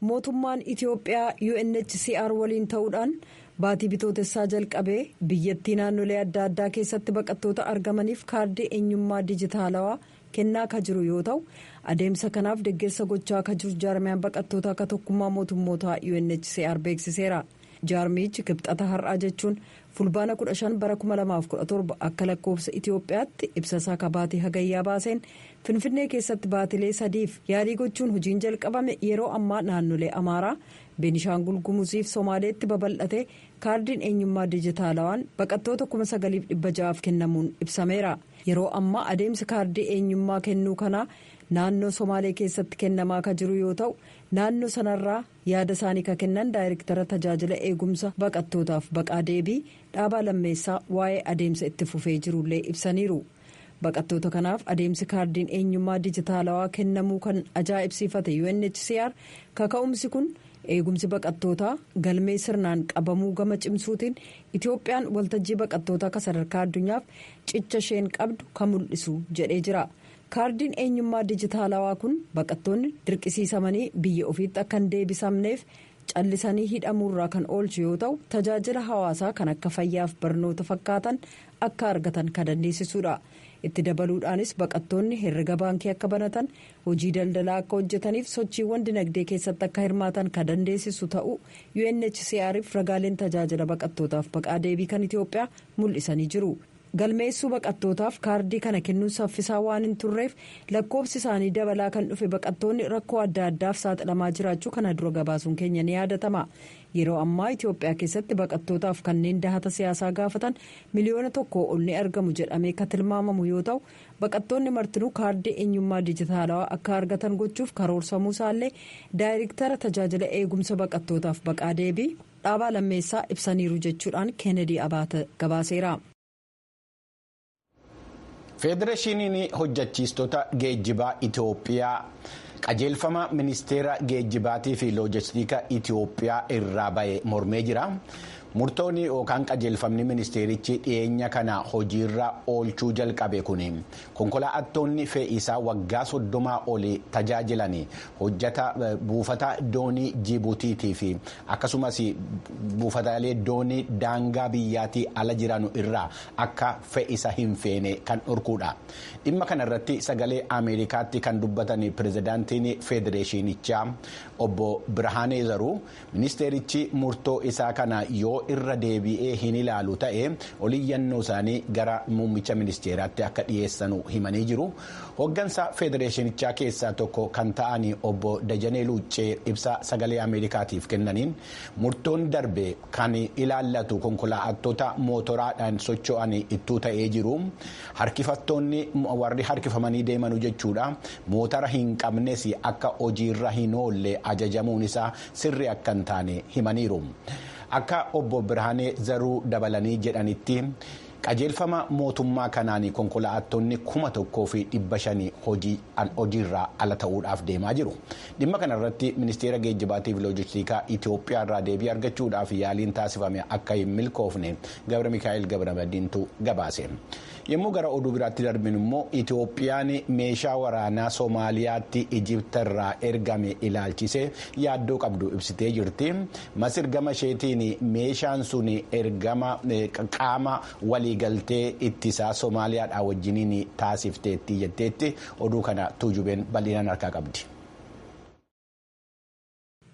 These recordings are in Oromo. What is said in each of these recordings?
Mootummaan Itiyoophiyaa UNHCR waliin ta'uudhaan baatii bitootessaa jalqabee biyyattii naannolee adda addaa keessatti baqattoota argamaniif kaardii eenyummaa dijitaalawaa kennaa ka jiru yoo ta'u, adeemsa kanaaf deeggarsa gochaa ka jiru jaarmiyaan baqattoota akka tokkummaa mootummootaa UNHCR beeksiseera. Jaarmichi Kibxata har'aa, jechuun Fulbaana 15 bara 2017 akka lakkoofsa Itiyoophiyaatti, ibsasaa kabaatii hagayyaa baaseen, Finfinnee keessatti baatilee 3f yaalii gochuun hojiin jalqabame yeroo ammaa naannolee Amaaraa, Beenishaangul Gumuziif Somaaleetti babal'ate kaardiin eenyummaa dijitaalawaan baqattoota 9600 kennamuun ibsameera. Yeroo ammaa adeemsi kaardii eenyummaa kennuu kanaa naannoo Somaalee keessatti kennamaa ka jiru yoo ta'u, naannoo sanarraa yaada isaanii ka kennan daayirektara tajaajila eegumsa baqattootaaf baqaa deebii Dhaabaa Lammeessaa waa'ee adeemsa itti fufee jirullee ibsaniiru. Baqattoota kanaaf adeemsi kaardiin eenyummaa dijitaalawaa kennamuu kan ajaa'ibsiifate UNHCR, kaka'umsi kun eegumsi baqattootaa galmee sirnaan qabamuu gama cimsuutiin Itoophiyaan waltajjii baqattootaa akka sadarkaa addunyaaf cicha isheen qabdu kan mul'isu jedhee jira. Kaardiin eenyummaa dijitaalawaa kun baqattoonni dirqisiisamanii biyya ofiitti akka hin deebisamneef callisanii hidhamuurraa kan oolchu yoo ta'u, tajaajila hawaasaa kan akka fayyaaf barnoota fakkaatan akka argatan kan dandeessisuudha. Itti dabaluudhaanis baqattoonni herrega baankii akka banatan, hojii daldalaa akka hojjetaniif sochiiwwan dinagdee keessatti akka hirmaatan kan dandeessisu ta'uu UNHCRf ragaaleen tajaajila baqattootaaf baqaa deebii kan Itiyoophiyaa mul'isanii jiru. Galmeessuu baqattootaaf kaardii kana kennuun saffisaa waan hin turreef lakkoofsi isaanii dabalaa kan dhufe baqattoonni rakkoo adda addaaf saaxilamaa jiraachuu kana dura gabaasuun keenya ni yaadatama. Yeroo ammaa Itiyoophiyaa keessatti baqattootaaf kanneen dahata siyaasaa gaafatan 1 miliyoona ol ni argamu jedhamee kan tilmaamamu yoo ta'u, baqattoonni martinuu kaardii eenyummaa dijitaalawaa akka argatan gochuuf karoorsamuu isaallee daayirektara tajaajila eegumsa baqattootaaf baqaa deebii Dhaabaa Lammeessaa ibsaniiru jechuudhaan Keenedii Abaata gabaaseera. Feedereeshiniin hojjechiistota geejjibaa Itoophiyaa qajeelfama ministeera geejjibaatii fi loojistikaa Itoophiyaa irraa ba'e mormee jira. Murtoon yookaan qajeelfamni ministeerichi dhiyeenya kana hojiirra oolchuu jalqabe kun konkolaattonni fe'iisaa waggaa 30 olii tajaajilan hojjata buufata doonii Jibuutiitii fi akkasumas buufataalee doonii daangaa biyyaatii ala jiran irraa akka fe'isa hin feene kan dhorkuudha. Dhimma kanarratti Sagalee Ameerikaatti kan dubbatan pirezidaantiin federeeshinichaa obbo Birhaanee Zaruu, ministeerichi murtoo isaa kana yoo irra deebi'ee hin ilaalu ta'e oliyyannoo isaanii gara muummicha ministeeraatti akka dhiyeessanu himanii jiru. Hoggansa federeeshinichaa keessaa tokko kan ta'an obbo Dajanee Luuccee ibsa Sagalee Ameerikaatiif kennaniin, murtoon darbe kan ilaallatu konkolaattota mootoraadhaan socho'an ittuu ta'ee jiru, harkifattoonni warri harkifamanii deemanu jechuudha, motora hin qabnes akka hojiirra hin oolle ajajamuun isaa sirri akka hin taane himaniiru. Akka obbo Birhaanee Zaruu dabalanii jedhanitti, qajeelfama mootummaa kanaan konkolaattonni 1500 hojiirraa ala ta'uudhaaf deemaa jiru. Dhimma kanarratti ministeera geejjibaatiif loojistikaa Itoophiyaa irraa deebii argachuudhaaf yaaliin taasifame akka hin milkoofne Gabra Mikaa'el Gabramadiintu gabaase. Yommuu gara oduu biraatti darbinu immoo, Itoophiyaan meeshaa waraanaa Soomaaliyaatti Ijipta irraa ergame ilaalchisee yaaddoo qabdu ibsitee jirti. Masir gama isheetiin meeshaan sun ergama qaama waliigaltee ittisaa Soomaaliyaadhaa wajjiniin taasifteetti jetteetti. Oduu kana Tuujubeen bal'inaan harkaa qabdi.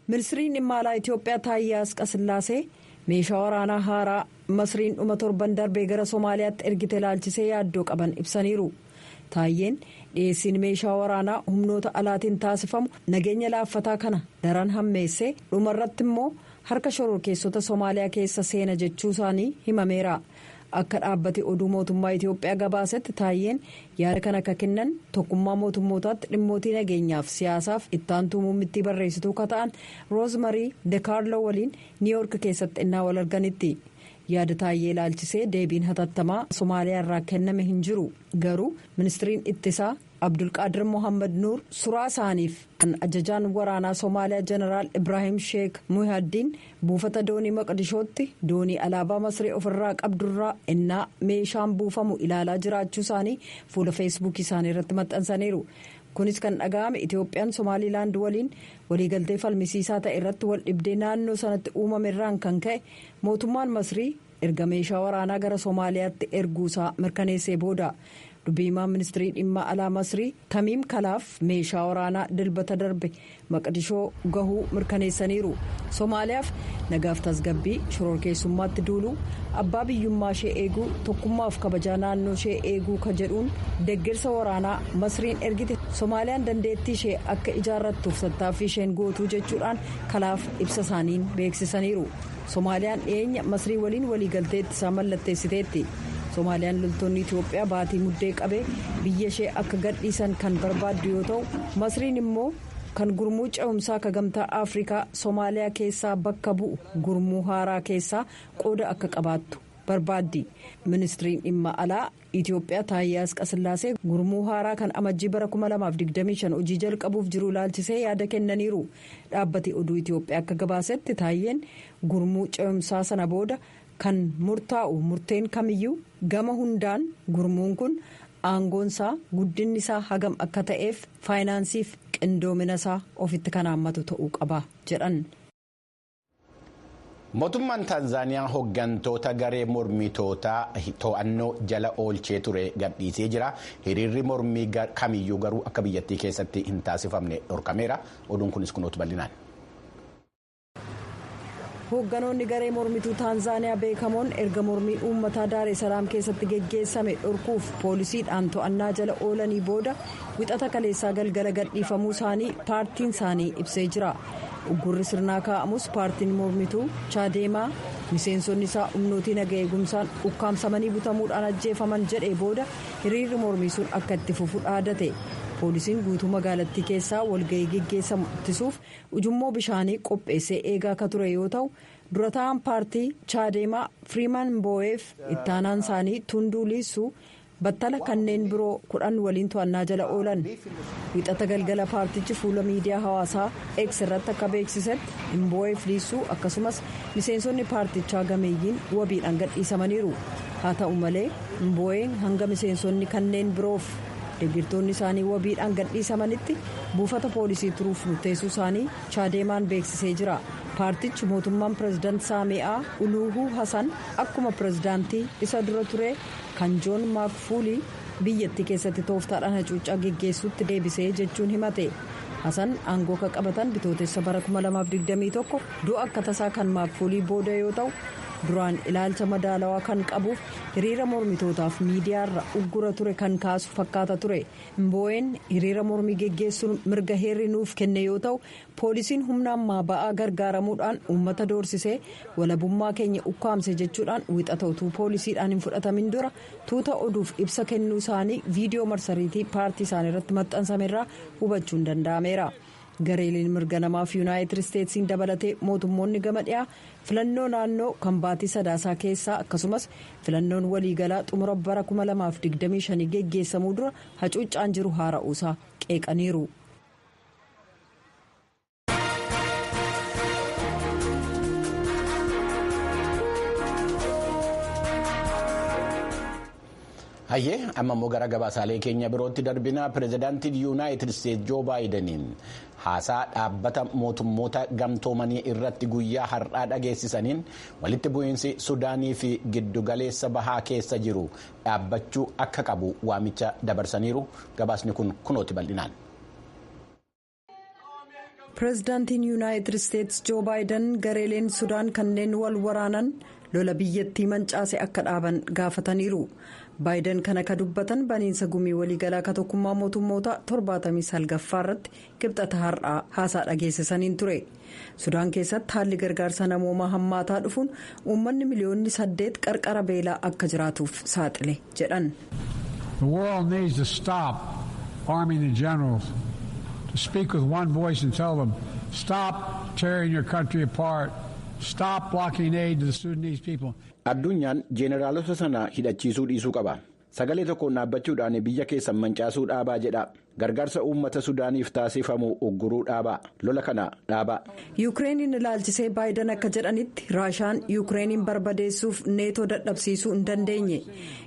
Ministiriin dhimma alaa Itoophiyaa Taayyee Asqasillaasee meeshaa waraanaa haaraa Masriin dhuma torban darbee gara Somaaliyaatti ergite ilaalchisee yaaddoo qaban ibsaniiru. Taayyeen dhiyeessiin meeshaa waraanaa humnoota alaatiin taasifamu nageenya laaffataa kana daran hammeessee dhumarratti immoo harka shororkeessota Somaaliyaa keessa seena jechuu isaanii himameera. Akka dhaabbate oduu mootummaa Itiyoophiyaa gabaasetti, Taayyeen yaada kana akka kennan Tokkummaa Mootummootaatti dhimmootii nageenyaaf siyaasaaf ittaantuu muummittii barreessituu ka ta'an Roozmarii Dekaarloo waliin Niiyoork keessatti innaa wal arganitti. Yaada Taayyee ilaalchisee deebiin hatattamaa Somaaliyaa irraa kenname hin jiru. Garuu ministiriin ittisaa Abdulqaadir Mohammad Nuur suraa isaaniif kan ajajaan waraanaa Somaaliyaa Jeneraal Ibraahim Sheek Muhaddiin buufata doonii Maqdishootti doonii alaabaa Masrii ofirraa qabdurraa innaa meeshaan buufamu ilaalaa jiraachuu isaanii fuula Feesbuukii isaanii irratti maxxansaniiru. Kunis kan dhaga'ame Itoophiyaan Somaalilaand waliin waliigaltee falmisiisaa ta'e irratti wal dhibdee naannoo sanatti uumame irraan kan ka'e mootummaan Masrii erga meeshaa waraanaa gara Somaaliyaatti erguusaa mirkaneessee booda. Dubbiimaan ministirii dhimma alaa Masrii Tamiim Kalaaf meeshaa waraanaa Dilbata darbe Maqdishoo gahuu mirkaneessaniiru. Somaaliyaaf nagaaf tasgabbii, shororkeessummaatti duuluu, abbaa biyyummaa ishee eeguu, tokkummaaf kabajaa naannoo ishee eeguu ka jedhuun deeggarsa waraanaa Masriin ergite Somaaliyaan dandeettii ishee akka ijaarrattuuf tattaaffii isheen gootuu jechuudhaan Kalaaf ibsa isaaniin beeksisaniiru. Somaaliyaan dhiyeenya Masrii waliin waliigaltee ittisaa mallatteessiteetti. Somaaliyaan loltoonni Itoophiyaa baatii Muddee qabee biyya ishee akka gadhiisan kan barbaaddu yoo ta'u, Masriin immoo kan gurmuu ce'umsaa ka Gamtaa Afrikaa Somaaliyaa keessaa bakka bu'u gurmuu haaraa keessaa qooda akka qabaattu barbaaddi. Ministiriin dhimma alaa Itoophiyaa Taayyaa Asqasillaasee gurmuu haaraa kan Amajjii bara 2025 hojii jalqabuuf jiru ilaalchisee yaada kennaniiru. Dhaabbati oduu Itoophiyaa akka gabaasetti, Taayyeen gurmuu ce'umsaa sana booda kan murtaa'u murteen kamiyyuu gama hundaan gurmuun kun aangoonsaa, guddinni isaa hagam akka ta'eef, faayinaansiif qindoomina isaa ofitti kan haammatu ta'uu qaba jedhan. Mootummaan Taanzaaniyaa hooggantoota garee mormitootaa to'annoo jala oolchee ture gadhiisee jira. Hiriirri mormii kamiyyuu garuu akka biyyattii keessatti hin taasifamne dhorkameera. Oduun kunis kunuutu bal'inaan. Hoogganoonni garee mormituu Taanzaaniyaa beekamoon erga mormii uummataa Daar Salaam keessatti geggeessame dhorkuuf poolisiidhaan to'annaa jala oolanii booda Wixata kaleessaa galgala gadhiifamuu isaanii paartiin isaanii ibsee jira. Uggurri sirnaa kaa'amus, paartiin mormituu Chaadeemaa miseensonni isaa humnootii naga eegumsaan ukkaamsamanii butamuudhaan ajjeefaman jedhee booda hiriirri mormii sun akka itti fufu dhaadate. Poolisiin guutuu magaalattii keessaa walga'ii geggeessamu ittisuuf ujummoo bishaanii qopheessee eegaa akka ture yoo ta'u, dura ta'an paartii Chaadeemaa Firiiman Mboo'eef ittaanaan isaanii Tunduu Liisuu battala kanneen biroo 10 waliin to'annaa jala oolan. Wixata galgala paartichi fuula miidiyaa hawaasaa X irratti akka beeksisetti, Mboo'eef Liisuu akkasumas miseensonni paartichaa gameeyyiin wabiidhaan gadhiisamaniiru. Haa ta'u malee, Mboo'een hanga miseensonni kanneen biroof deeggartoonni isaanii wabiidhaan gadhiisamanitti buufata poolisii turuuf murteessuu isaanii Chaadeemaan beeksisee jira. Paartichi mootummaan Pireezidaant Saami'aa Uluuhuu Hasan akkuma pireezidaantii isa dura ture kan Joon Maakfuulii biyyattii keessatti tooftaadhaan hacuuccaa geggeessuutti deebisee jechuun himate. Hasan aangoo kan qabatan Bitootessa bara 2021 du'a akka tasaa kan Maakfuulii booda yoo ta'u, duraan ilaalcha madaalawaa kan qabuuf hiriira mormitootaaf miidiyaarra uggura ture kan kaasu fakkaata ture. Mboo'een hiriira mormii geggeessuun mirga heerri nuuf kenne yoo ta'u, poolisiin humna ammaa ba'aa gargaaramuudhaan uummata doorsisee walabummaa keenya ukkaamse jechuudhaan Wixata utuu poolisiidhaan hin fudhatamin dura tuuta oduuf ibsa kennuu isaanii viidiyoo marsariitii paartii isaanii irratti maxxansamerraa hubachuun danda'ameera. Gareeleen mirga namaaf Yuunaayitid Isteetsiin dabalatee mootummoonni gama dhiyaa filannoo naannoo kan baatii Sadaasaa keessaa akkasumas filannoon waliigalaa xumura bara 2025 geggeessamuu dura hacuuccaan jiru haara'uusaa qeeqaniiru. Hayyee, amma immoo gara gabaasaalee keenya birootti darbina. Pireezidaantiin Yuunaayitid Isteetsi Joo Baayidaniin haasaa dhaabbata mootummoota gamtoomanii irratti guyyaa har'aa dhageessisaniin walitti bu'iinsi Sudaanii fi Giddugaleessa Bahaa keessa jiru dhaabbachuu akka qabu waamicha dabarsaniiru. Gabaasni kun kunooti bal'inaan. Pireezidaantiin Yuunaayitid Isteetsi Joo Baayidan gareeleen Sudaan kanneen wal waraanan lola biyyattii mancaase akka dhaaban gaafataniiru. Baayidan kana ka dubbatan baniinsa gumii waliigalaa ka tokkummaa mootummoota 79ffaa irratti Kibxata har'aa haasaa dhageessisaniin ture. Sudaan keessatti haalli gargaarsa namoomaa hammaataa dhufuun uummanni miliyoonni 8 qarqara beelaa akka jiraatuuf saaxile jedhan. The world needs to stop arming the generals, to speak with one voice and tell them, "Stop tearing your country apart. Stop blocking aid to the Sudanese people." Addunyaan jeeneraalota sana hidhachiisuu dhiisuu qaba. Sagalee tokkoon dhaabbachuudhaan biyya keessan mancaasuu dhaabaa jedha. Gargaarsa uummata Sudaaniif taasifamu ugguruu dhaabaa. Lola kana dhaabaa. Yukireeniin ilaalchisee Baayidan akka jedhanitti Raashaan Yukireeniin barbadeessuuf Neetoo dadhabsiisuu hin dandeenye.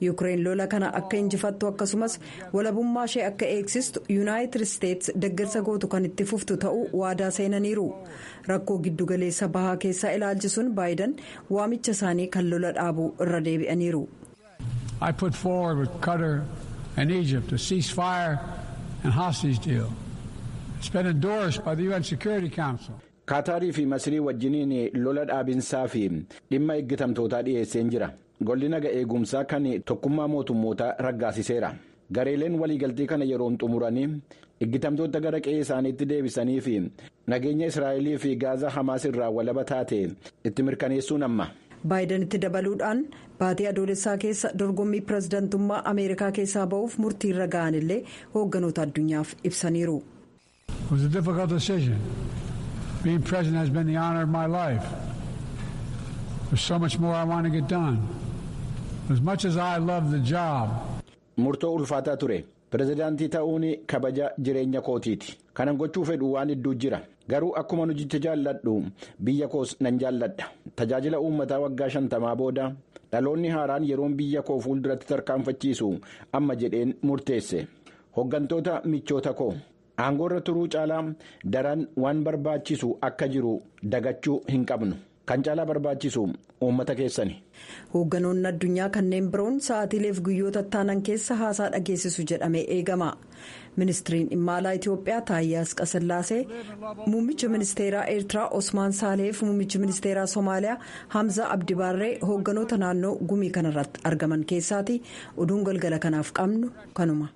Yukireen lola kana akka injifattu akkasumas walabummaa ishee akka eegsistu Yuunaayitid Isteets deeggarsa gootu kan itti fuftu ta'uu waadaa seenaniiru. Rakkoo giddugaleessa bahaa keessaa ilaalchisuun Baayidan waamicha isaanii kan lola dhaabuu irra deebi'aniiru. I put forward with Qatar and Egypt a ceasefire and hostage deal. It's been endorsed by the UN Security Council. Kaataarii fi Masrii wajjiniin lola dhaabinsaa fi dhimma eeggatamtootaa dhiyeesseen jira. Golli naga eegumsaa kan tokkummaa mootummootaa raggaasiseera. Gareeleen waliigaltii kana yeroon xumuranii eeggatamtoota gara qe'ee isaaniitti deebisanii fi nageenya Israa'elii fi Gaazaa Hamaas irraa walaba taate itti mirkaneessuun amma. Baayidanitti dabaluudhaan baatee adoolessaa keessa dorgommii pirezidantummaa Ameerikaa keessaa ba'uuf murtii irra ga'an illee hoogganoota addunyaaf ibsaniiru. It was a difficult decision. Being president has been the honor of my life. There's so much more I want to get done. As much as I love the job. Murtoo ulfaataa ture. Pirezidaantii ta'uun kabaja jireenya kootiiti. Kanan gochuu fedhu waan hedduu jira. Garuu akkuma hojicha jaalladhu biyya koos nan jaalladha. Tajaajila uummataa waggaa 50 booda dhaloonni haaraan yeroon biyya koo fuulduratti tarkaanfachiisu amma jedheen murteesse. Hooggantoota michoota koo aangoorra turuu caalaa daran waan barbaachisu akka jiru dagachuu hin qabnu. Kan caalaa barbaachisu uummata keessani. Hoogganoonni addunyaa kanneen biroon sa'aatiileef guyyoota taanan keessa haasaa dhageessisu jedhamee eegama. Ministiriin dhimma alaa Itoophiyaa Taayyaa Asqasillaasee, muummicha ministeeraa Eertiraa Osmaan Saaleef, muummichi ministeeraa Somaaliyaa Hamza Abdibaarree hoogganoota naannoo gumii kanarratti argaman keessaati. Oduun galgala kanaaf qabnu kanuma.